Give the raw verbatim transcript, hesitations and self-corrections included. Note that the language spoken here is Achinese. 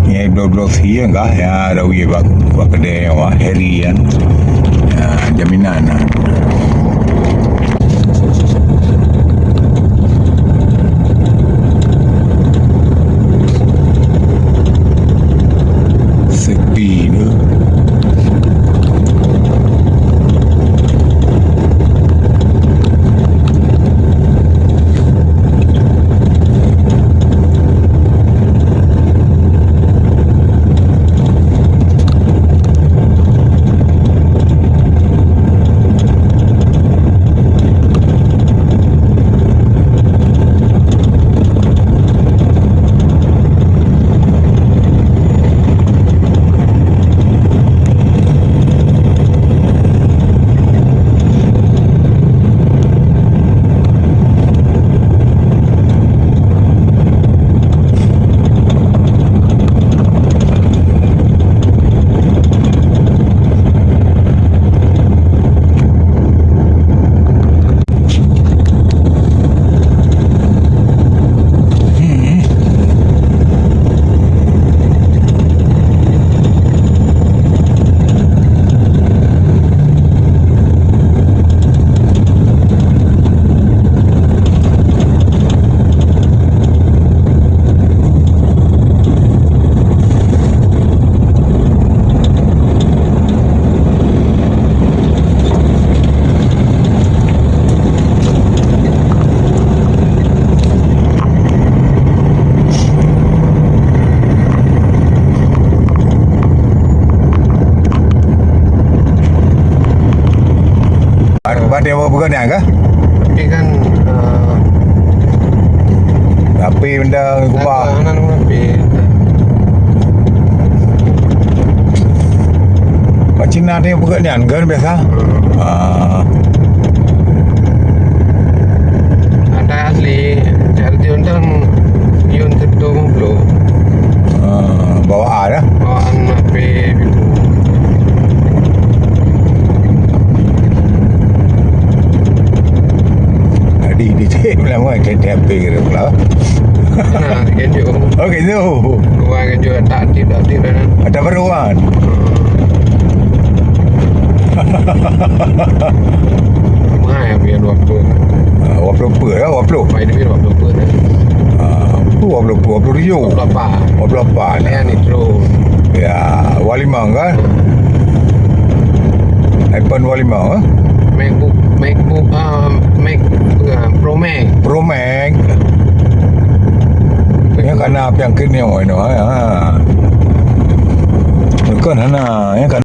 Ya, nyan bloe-bloe sie kah, ya, ada wie bak, bak kedai awak, Harry kan. Ya, jaminan lah. Sepi tu. Bat, bat dia bawa peugah nyan kah? Tapi kan, eh, Tapi benda ngon kubah. Hana, hana ngon api. Bak Cina teuh peugah nyan kan biasa? Hmm. Ah. Ada asli, cara dia undang, dia undang tu belum. Ah, bawaan lah. Bawaan api. Jadi, di sini lama, tiap-tiap pagi kira pula. Nah, ganjil. Oh, ganjil. Orang ganjil tak aktif, tak aktif dah. Ada baru kan? Mahal yang biar dua puluh. Ah, dua puluh per lah, dua puluh. Mai dia dua puluh per dah. Ah, dua puluh per, dua puluh tujuh. Dua puluh lapan. Dua puluh lapan. Yang ni terus. Ya, dua lima kan? iPhone dua lima, eh? MacBook, MacBook, ah, Mac, ah, Pro Max. Pro Max. Nyan kana penyakit nyoe, nyoe, ha. Bukan hana, nyan kana